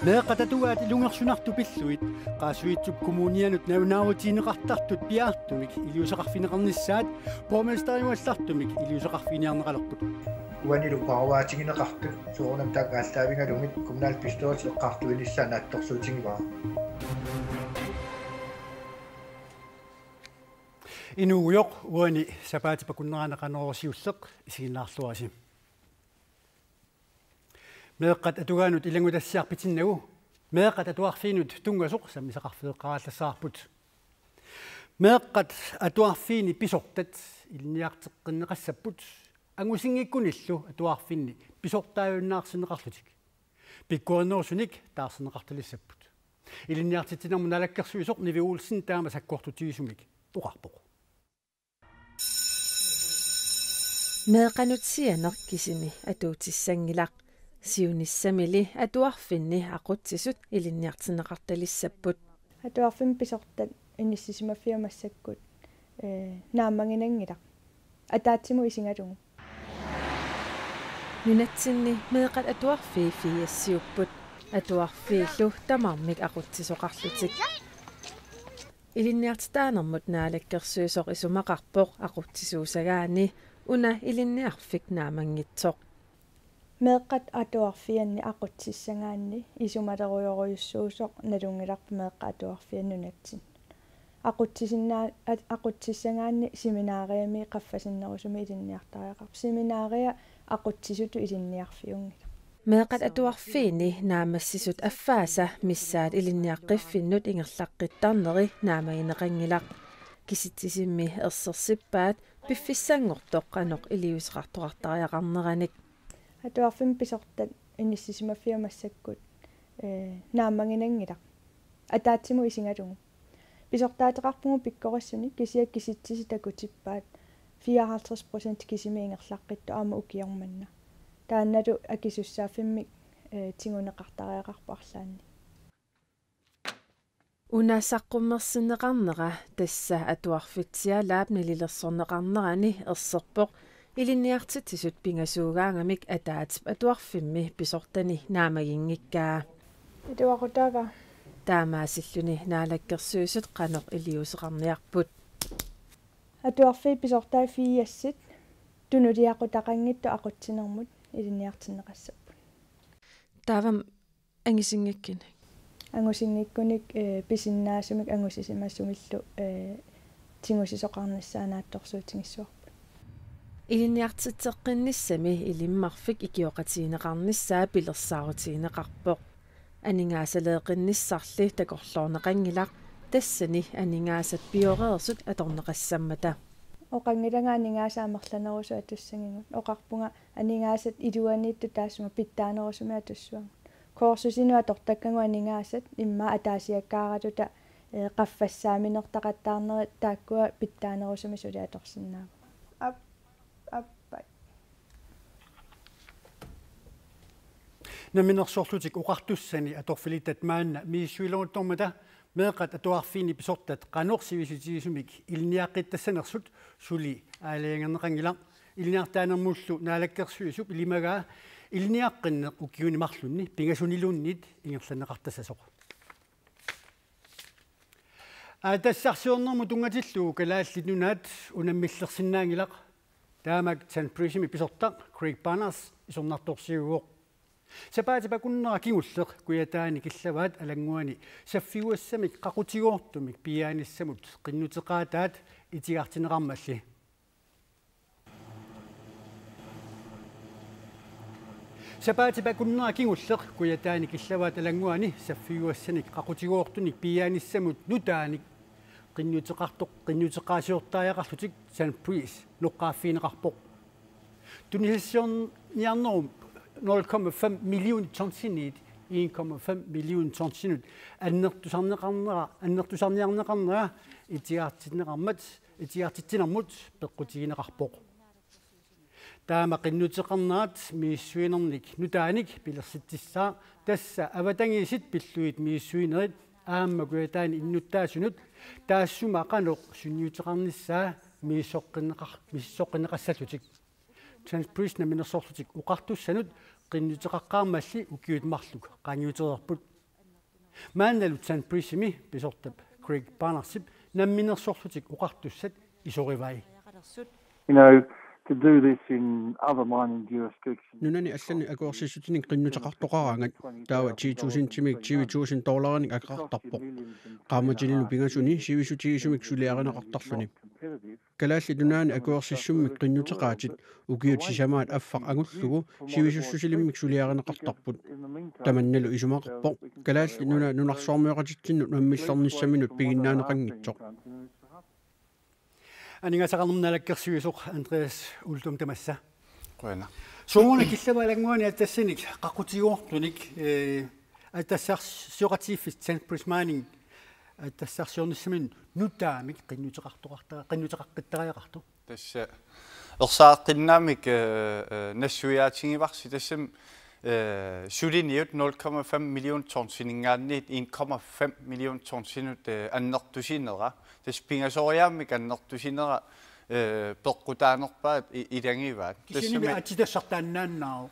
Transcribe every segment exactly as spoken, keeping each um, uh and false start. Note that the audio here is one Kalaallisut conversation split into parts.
Meeqqat atugaat ilungersunartut pillugit Qaasuitsup Kommunianut nalunaarutigineqartartut piaartumik iliuuseqarfigineqarnissaat borgmesteriugallartumik iliuuseqarfiginiarneqalerput. Uanilu paruaatigineqartut soorunami taakku aallaavigalugit kommunalbestyrelsi eqqartuinissaa naatsorsuutigivara. Inuugujoq, uani sapaatip akunnerani Qanorooq siulleq isiginnaarluarisi. Meeqqat atugaannut ilanngutassiaq pitinnagu, meeqqat atuarfiinut tunngasoq sammisaqarfeeqqaalassaapput. Meeqqat atuarfiini pisortat ilinniarteqqinneqassapput, angusinngikkunillu atuarfinni pisortaajunnaarsinneqarlutik. Pikkorinnerusunik taarserneqartalissapput. Ilinniartitsinermut naalakkersuisoq Nivi Olsen taama sakkortutigisumik oqarpoq. Meeqqanut sianeq kisimi atuutissanngilaq. Siunissamili atuarfinni aqutsisut ilinniartinneqartalissapput. Atuarfimmi pisortat inissisimaffiat massakkut, ee, naammaginanngilaq. Ataatsimut isigalugu. Nunatsinni meeqqat atuarfiit firsiupput. Atuarfiillu tamarmik aqutsisoqarlutik. Ilinniartitaanermut naalakkersuisoq isumaqarpoq aqutsisuusagaanni una ilinniarfik naammanngitsoq. Meeqqat atuarfianni aqutsissagaanni isumalerujorujussuusoq nalunngilarput meeqqat atuarfiat nunatsinnut. Aqutsisinnaa-, at-, aqutsissagaanni seminariami qaffasinnerusumi ilinniartariaqarpoq. Seminaria aqutsisutut ilinniarfiunngilaq. Meeqqat atuarfiini naammassisut affaasa missaat ilinniaqqiffinnut ingerlaqqittarneri naammagineqanngilaq. Kisitsisimmi ersersippaat piffissanngortoq qanoq iliuuseqartoqartariaqarneranik. Atuarfimmi pisortat inissisimaffiat massakkut, ee, naammaginanngilaq. Ataatsimut isigalugu. Pisortaateqarpugut pikkorissunik, kisianni kisitsisit takutippaat fireoghalvtreds procent kisimi ingerlaqqittoq aamma ukioq manna. Taannalu akisussaaffimmik, ee, tiguneqartariaqarpoq arlaannik. Una saqqummersinneqarnera tassa Atuarfitsialaap nalilersorneqarnerani erserpoq ilinniartitsisut pingasuugaangamik ataatip atuarfimmi pisortani naammaginngikkaa. Atuaqutaava. Taamaasilluni naalakkersuisut qanoq iliuuseqarniarput. Atuarfiit pisortaat firsit tunuliaqutaqanngitsut aqutsinermut ilinniartinneqassapput. Taava angusinngikkunik. Angusinngikkunik, ee, pisinnaasumik angusisimasumillu, ee, tigusisoqarnissaa naatsorsuutigissavarput. Ilinniartitseqqinnissami Ilimmarfik ikioqatigineqarnissaa pilersaarutigineqarpoq. Aningaasaleeqqinnissarli takorloorneqanngilaq tassani aningaasat pioreersut atorneqassammata. Oqanngilanga aningaasat amerlanerusut atussagigut. Oqarpunga aningaasat iluaniittut taassuma pitsaanerusumik atussuagut. Kursusinut atortakkagut aningaasat immaqa ataasiakkaaratuta, ee, qaffassaaminertaqattaarnerit taakkua pitsaanerusumik suli atorsinnaavugut. Aap, aappai. Namminersorlutik Oqartussani atorfilitat maanna misissuileruttormata meeqqat atuarfiini pisortat qanoq sivisutigisumik ilinniaqqittassanersut suli aalajangerneqanngilaq. Ilinniartitaanermullu Naalakkersuisup ilimagaa ilinniaqqinneq ukiuni marlunni pingasuniluunniit ingerlanneqartassasoq. Aa, tassarsiornermut tunngatillugu Kalaallit Nunaat unammillersinnaanngilaq. Taamak Saint Priestimi pisortaq Craig Barnard isornartorsiuvoq. Sapaatip akunnera kingulleq Kujataani Killavaat Alannguani saffiuassamik qaqutigoortumik piiaanissamut qinnuteqaataat itigartinneqarmalli. Sapaatip akunnera kingulleq Kujataani Killavaat Alannguani saffiuassanik qaqutigoortunik piiaanissamut nutaanik qinnuteqartoq-, qinnuteqaasiortariaqarlutik Saint Priest noqqaaffigineqarpoq. Tunisassiorniarnerup nul komma fem million tonsinit en komma fem million tonsinut annertusarneqarnera, annertusarniarneqarnera itigartinneqarmat, itigartitsinermut peqqutigineqarpoq. Taama qinnuteqarnerat misissuinernik nutaanik pilersitsissaaq, tassa avatangiisit pillugit misissuinerit aamma Kujataani innuttaasunut taassuma qanoq sunniuteqarnissaa misissoqqinneqar-, misissoqqinneqassallutik. Tanbreez namminersorlutik oqartussanut qinnuteqaqqaarmalli ukiut marluk qaangiutereerput. Maannalu Tanbreezimi pisortap Craig Barnesip namminersorlutik oqartussat isorivai. You know, to do this in other mining jurisdictions. Nunani allani akuersissutinik qinnuteqartoqaraangat taava ti tusindimik tyve tusind dollarinik akeqartarpoq. Qaammatililu pingasuni sivisutigisumik suliarineqartarluni. Kalaallit Nunaanni akuersissummik qinnuteqaatit ukiut sisamaat affaq angullugu sivisussusilimmik suliarineqartarput. Tamannalu isumaqarpoq Kalaallit Nunaat nunarsuarmioqatitsinnut mammillernissaminut piginnaaneqanngitsoq. Aningaasaqarnermut naalakkersuisoq Andreas Uldum tamassa. Qujanaq. Sooruna killama ilannguani atassanik qaqqutigoortunik eh, atassasioqatigiiffik Tanbreez Mining atassasioqatigiinnissaminut nutaamik qinnuteqartoqarta qinnuteqaqqittariaqartoq. Tassa ersaaqqinnaammik eh, eh, nassuiaatigivarsi tassami eh, suliniut nul komma fem million tonsininngaanniit en komma fem million tonsinut eh, annertusinera. Tassa pingasoriaammik annertusinera eh, peqqutaanerpaat i- ilagivaat. Kisianni aatsitassartaannaannaavoq.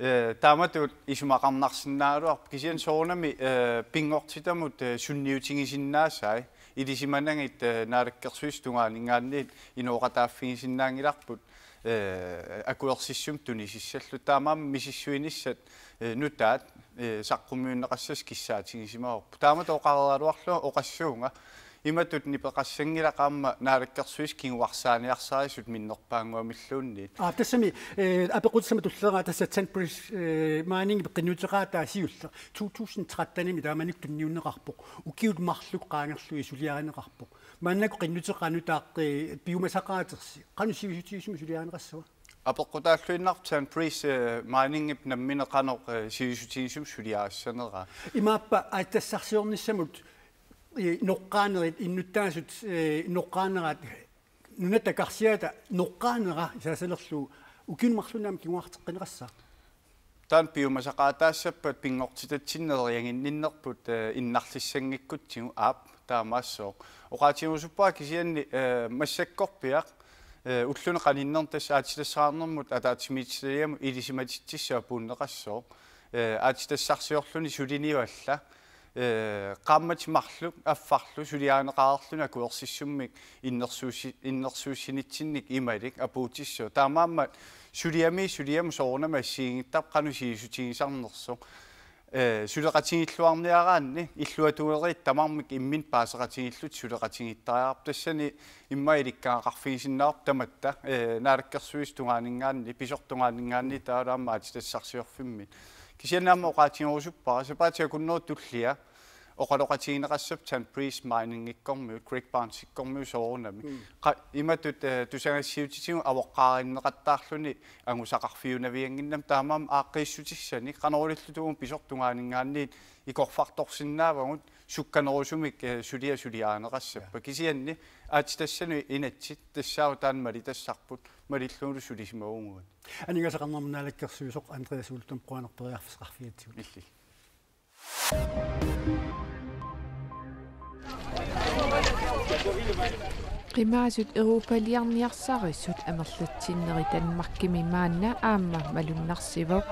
Eh, taamatut isumaqarnarsinnaagaluarpoq kisianni soorunami eh, pinngortitamut eh, sunniutigisinnaasai ilisimanagit eh, naalakkersuisut tungaaninngaanniit inooqataaffigisinnaanngilarput eh, akuersissummik tunisissalluta taamaammat misissuinissat eh, nutaat eh, saqqummiunneqassasoq kissaatigisimavoq. Taamatut oqareeraluarlunga oqassuunga imatut nipeqassanngilaq aamma naalakkersuisut kinguarsaaniarsarisut minnerpaannguamilluunniit. Aa, tassami eh, apeqqutissama tulleriiaat tassa Tanbreez eh, Mining qinnuteqaataa siulleq to tusind trettenimi taamanikkut tunniunneqarpoq. Ukiut marluk qaangerlugit suliarineqarpoq. Maannakkut qinnuteqaat nutaaq eh, piumasaqaatersi. Qanoq sivisutigisumik suliarineqassava? Apeqqutaalluinnarpoq Tanbreez eh, Miningip nammineq qanoq eh, sivisutigisumik suliarissaneraa. Imaappa aatsitassarsiornissamut eh, noqqaanerit innuttaasut eh, noqqaanerat nunatta karsiata noqqaanera isaasalerlugu ukiuni marlunni aamma kinguarteqqineqassaaq. Taanna piumasaqaataassappat pinngortitatsinnik neriaginninnerput eh, innarlissanngikkutsigit aap taamaassooq. Oqaatigerusuppara kisianni eh, massakkorpiaq eh, ulluni qaninnerni tassa aatsitassaqarnermut ataatsimiititaliamut ilisimatitsissut apuunneqassooq. Eh, aatsitassarsiorluni suliniualla eh, qaammatit marluk affarlu suliarineqareerluni akuersissummik innersuussi- innersuussinitsinnik imalik apuutissooq. Taamaammat suliami suliami soorunami assigiinngittarpoq qanoq sivisutigisarnersoq. Eh, suleqatigiilluarniaraanni illuatungeriit tamarmik imminnut paaseqatigiillutik suleqatigiittariaqarput tassani immaqa ilikkagaqarfigisinnaavarput tamatta eh, naalakkersuisut tungaaninngaanniit pisortap tungaaninngaanniit taavalu aamma aatsitassarsiorfimmit. Kisianni aamma oqaatigerusuppara sapaatit akunnerit tullia oqaloqatigineqassapput Tanbreez Miningikkormiut, Craig Barnesikkormiut soorunami. Qa- Imatut eh, tusagassiuutitigut avoqqaarinneqattaarluni angusaqarfiunaviannginnami taamaammat aaqqiissutissanik qanoq ililluta uuma pisortap tungaaninngaanniit ikorfartorsinnaavagut sukkanerusumik eh, suliaq suliarineqassappat. Kisianni aatsitassanut inatsit tassaavoq taanna malitassarput malillugulu sulisimavugut. Aningaasaqarnermut naalakkersuisoq Andreas Uldum qujanarperiarfissaqarfigatsigut. Illit. Qimaasut Europaliarniarsarisut amerlatsinneri Danmarkimi maanna aamma malunnarsivoq.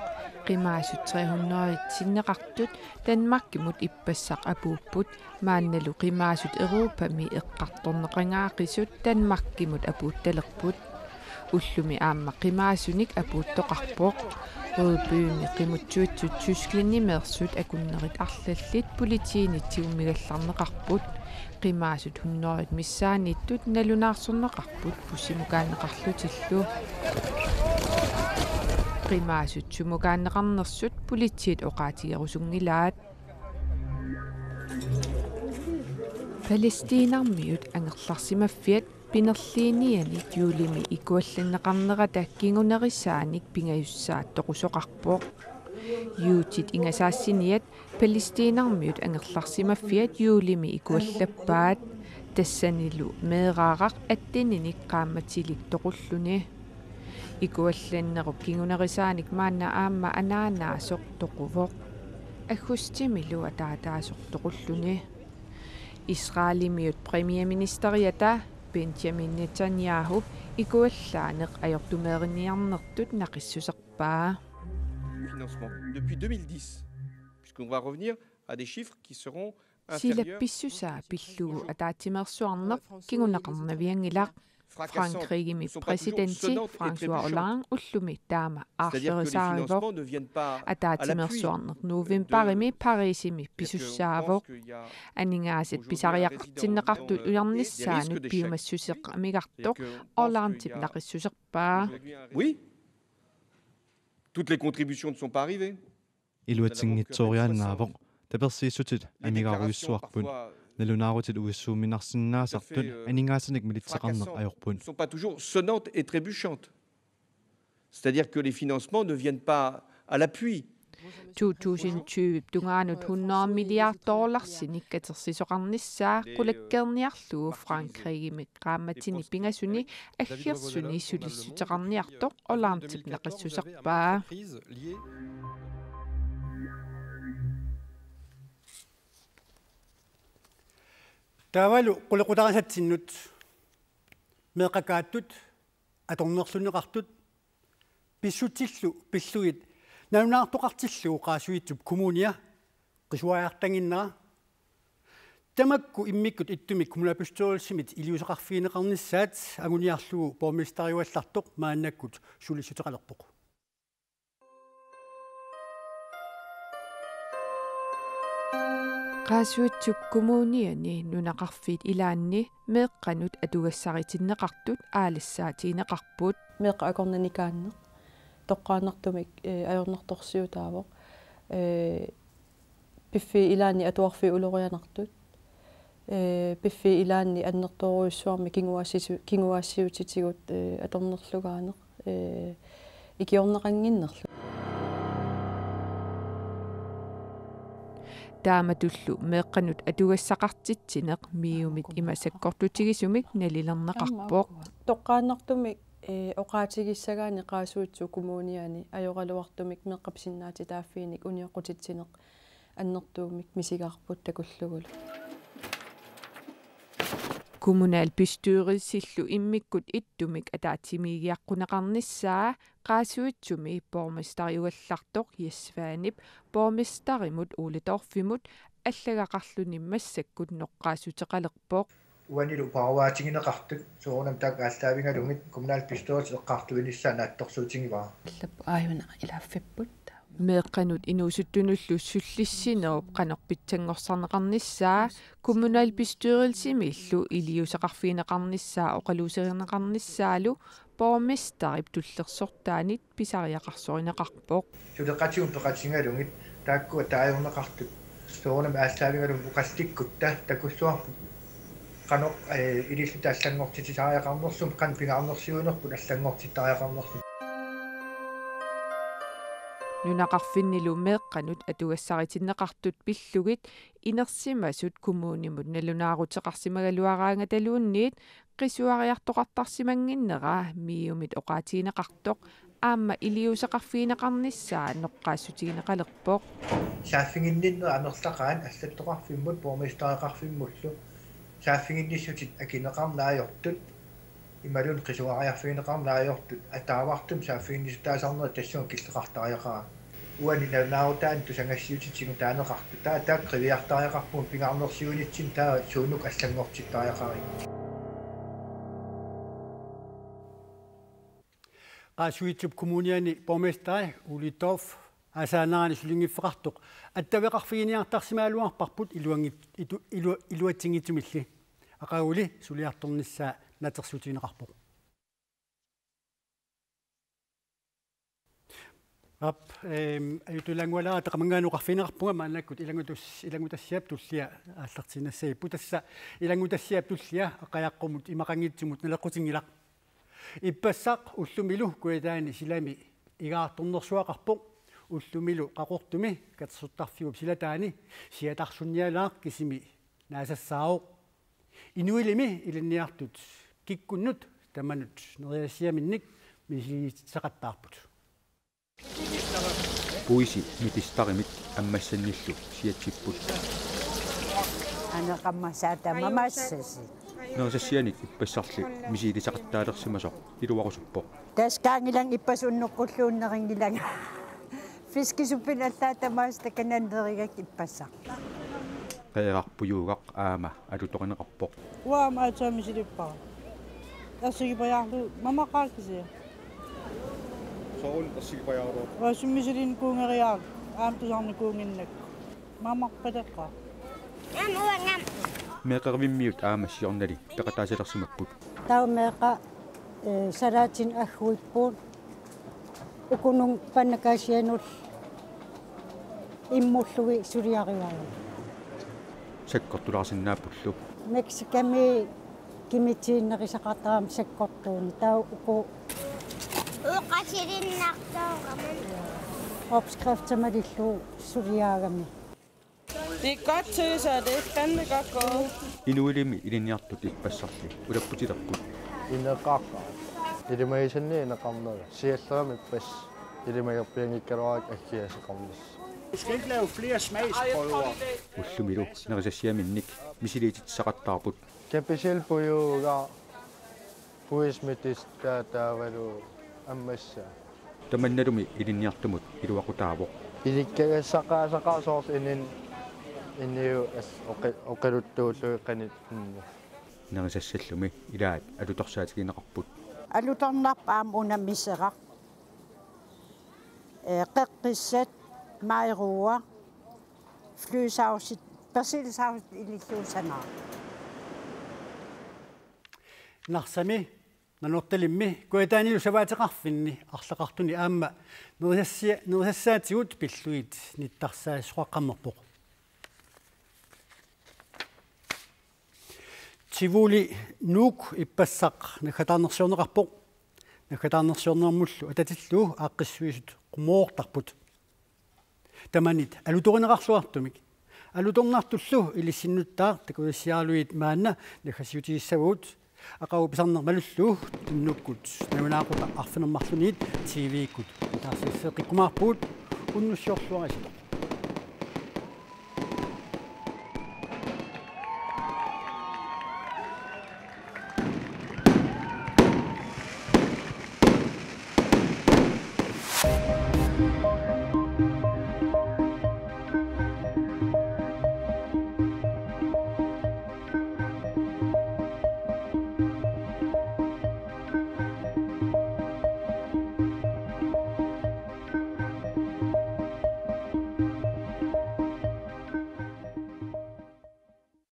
Qimaasut tre hundrede sinneqartut Danmarkimut ippassaq apuupput. Maannalu qimaasut Europami eqqartorneqangaaqisut Danmarkimut apuuttalerput. Ullumi aamma qimaasunik apuuttoqarpoq. Rødbymi qimuttuitsut Tysklandimeersut akunnerit arlallit politiinit tigummigallarneqarput. Qimaasut hundredet missaanniittut nalunaarsorneqarput bussimukaanneqarlutillu. Qimaasut sumukaanneqarnersut politiit oqaatigerusunngilaat. Palæstinarmiut angerlarsimaffiat pinerliinianik juulimi ikuallanneqarnerata kingunerisaanik pingajussaat toqusoqarpoq. Juutit ingasaassiniat Palæstinarmiut angerlarsimaffiat juulimi ikuallappaat, tassanilu meeraaraq atteninik qaammatilik toqulluni. Ikuallannerup kingunerisaanik maanna aamma anaanaasoq toquvoq. Aggustimilu ataataasoq toqulluni. Israelimiut premierministeriata Benjamin Netanyahu ikuallaaneq ajortumeeriniarnertut naqissuserpaa. Financement depuis deux mille dix, puisqu'on va revenir à des chiffres qui seront inférieurs. Silap pissusaa pillugu ataatsimeersuarneq kinguneqarnavianngilaq. Frankrigimi præsidenti François Hollande ullumi taama aarlerisaarivoq. Ataatsimeersuarneq novembarimi Parisimi pisussaavoq. Aningaasat pisariaqartinneqartut ujarnissaanut piumassuseq amigartoq Hollandep naqissuserpaa. Oui, toutes les contributions ne sont pas arrivées. Iluatsinngitsooriaannaavoq, tapersiissutit amigarujussuarput. Nalunaarutit uissuumminarsinnaasartut aningaasanik militseqarneq ajorput. Ne sont pas toujours sonnantes et trébuchantes. C'est-à-dire que les financements ne viennent pas à l'appui. To tusind tyve tungaanut hundrede milliard dollarsinik katersisoqarnissaa qulakkeerniarlugu Frankrigimi qaammatini pingasuni aggersuni sulissuteqarniartoq Hollandep naqissuserpaa. Taavalu qulequtarisatsinnut meeqqakaattut atornerlunneqartut pissutsillu pillugit nalunaartoqartillugu Qaasuitsup Kommunia qisuariartanngimmat. Tamakku immikkut ittumik kommunalbestyrelsimit iliuuseqarfigineqarnissaat anguniarlugu borgmesteriugallartoq maannakkut sulissuteqalerpoq. Qaasuitsup Kommuniani nunaqarfiit ilaanni meeqqanut atugassaritinneqartut aalassaatigineqarput. Meeqqat akornanni kaanneq, toqqaannartumik, eh, ajornartorsiutaavoq. Eh, piffissap ilaanni atuarfiit ulorianartut. Eh, piffissap ilaanni annertoorujussuarmik kinguaassisu-, kinguaassiuutitigut, eh, atornerlugaaneq, eh, ikiorneqannginnerlu. Taamatullu meeqqanut atugassaqartitsineq MIO-mit ima sakkortutigisumik nalilerneqarpoq. Toqqaannartumik, eh, oqaatigissagaanni Qaasuitsup Kommuniani ajoraluartumik meeqqat pisinnaatitaaffiinik unioqqutitsineq annertuumik misigaarput takullugulu. Kommunalbestyrelsillu immikkut ittumik ataatsimiigiaqquneqarnissaa Qaasuitsumi borgmesteriugallartoq Jess Svanep borgmesterimut Ole Dorphimut allagaqarluni massakkut noqqaassuteqalerpoq. Uanilu paruaatigineqartut soorunami taakku aallaavigalugit kommunalbestyrelsip eqqartuinissaa naatsorsuutigivara. Allappoq aajuna ilaaffipput. Meeqqanut inuusuttunullu sullissinerup qanoq pitsanngorsarneqarnissaa kommunalbestyrelsimillu iliuuseqarfigineqarnissaa oqaluuserineqarnissaalu borgmesterip tullersortaanit pisariaqarsorineqarpoq. Suleqatigut peqatigalugit taakkua taajorneqartut soorunami aallaavigalugit oqallikkutta takussuarput qanoq, eh, ililluta allanngortitsisariaqarnersut, qanoq pingaarnersiuinerput allanngortittariaqarnersut. Nunaqarfinnilu meeqqanut atugassaritinneqartut pillugit inersimasut kommunimut nalunaaruteqarsimagaluaraangataluunniit qisuariartoqartarsimannginnera MIO-mit oqaatigineqartoq aamma iliuuseqarfigineqarnissaa noqqaassutigineqalerpoq. Saaffiginninnera amerlaqaat allattoqarfimmut borgmestereqarfimmullu saaffiginnissutit akineqarneq ajortut imaluunniit qisuariarfigineqarneq ajortut ataavartumik saaffiginnissutaasarnerit tassunga killeqartariaqarami. Uani nalunaarutaanni tusagassiuutitigut taaneqartut taava taakku qiviartariaqarpugut pingaarnersiuinitsinni taava suunuku allanngortittariaqarigut. Qaasuitsup Kommuniani borgmesteri Ole Dorph aasaanerani sulinngiffeqartoq attaveqarfiginiartarsimagaluarparput iluanngit-, itu-, ilu-, iluatsinngitsumilli. Aqaguli suliartornissaa naatsorsuutigineqarpoq. Aap, ehm, ajutoorujussuanngorlunga taqqamanngaanniit oqarfigineqarpunga maannakkut ilanngutas-, ilanngutassiap tullia aallartiinnassagipput. Tassa ilanngutassiap tullia Aqqajaqqumut imaqanngitsumut naleqqutinngilaq. Ippassaq ullumilu Kujataani silami igaartornersuaqarpoq, ullumilu Qaqortumi katersortarfiup silataani siatarsunnialaaq kisimi naasassaavoq. Inuilimi ilinniartut kikkunnut tamanut nerisassiaminnik misigisaqattaarput. Puisi nutistarimit ammassannillu siatsipput. Aneqammasaata mamassasi. Nerisassianik ippassarli misilisaqattaalersimasoq iluarusuppoq. Taskaangilang ippas unnuqqulluunneringilanga. Fiskisuppin allaat tamaasa takanannerigak ippassaq. Qeeraq Pujuugaq aamma alutorineqarpoq. Uanga aatsaat misilippara. Ersigipajaarlugu mamaqaakisia. Soorlu ersigipajaarlugu. Uanga misilinnikuugeriarukku aamma tusarnikuunnginnakku. Mamarpaleqqa. Meeqqerivimmiut aamma siornali peqataasalersimapput. Taava meeqqat, eh, salaatini agguipput. Ukununga pannakaasianut immullugit suliarivagut. Sakkortulaarsinnaappullu. Mexicami kimitiinnerisaqartarami sakkortuunik taava uku oqasilinnartoorami. Opskrifti malillugu suliaagami. Det er godt til, så det er fandme godt gået. Inuilimi ilinniartut ippassarli ulapputilerput. Ineqaqqat. Ilimagisannik ineqarnera. Siallerama ippassaq ilimagerpianngikkaluarpara aggiaseqarnissaq. Du skal ikke lave flere smagsprøver. Ullumilu nerisassiaminnik misiliititsisaqattaarput. Kapisil Pujuugaq, Puismitis taavalu ammassaa. Tamannalumi ilinniartumut iluaqutaavoq. Ilikkagassaqaasaqaaq soorlu inuit, inuit as-, oqi-, oqaluttuullugit qanoq inni. Nerisassallumi ilaat alutorsaatigineqarput. Alutornarpoq aamma una miseraq. Eh, qeqqissat, mairuua, flødesaucit, persillesaucit ilillugu sanaaq. Narsami, Nanortalimmi, Kujataanilu savaateqarfinni arlaqartuni aamma nerisassia-, nerisassaatigut pillugit nittarsaassuaqqammerpoq. Tivoli Nuuk ippassaq naggataarnersiorneqarpoq. Naggataarnersiornermullu atatillu aaqqissuisut qumoortarput. Tamanit alutorineqarluartumik. Alutornartullu ilissinnut taava takusissiaralugit maanna naggasiutigissavagut. Aqagu pisarnermalullu tunnukkut nalunaaqutaq arfineq-marlunut T V-kkut taarsiassaqikkumaarpugut. Unnussiorluarisi.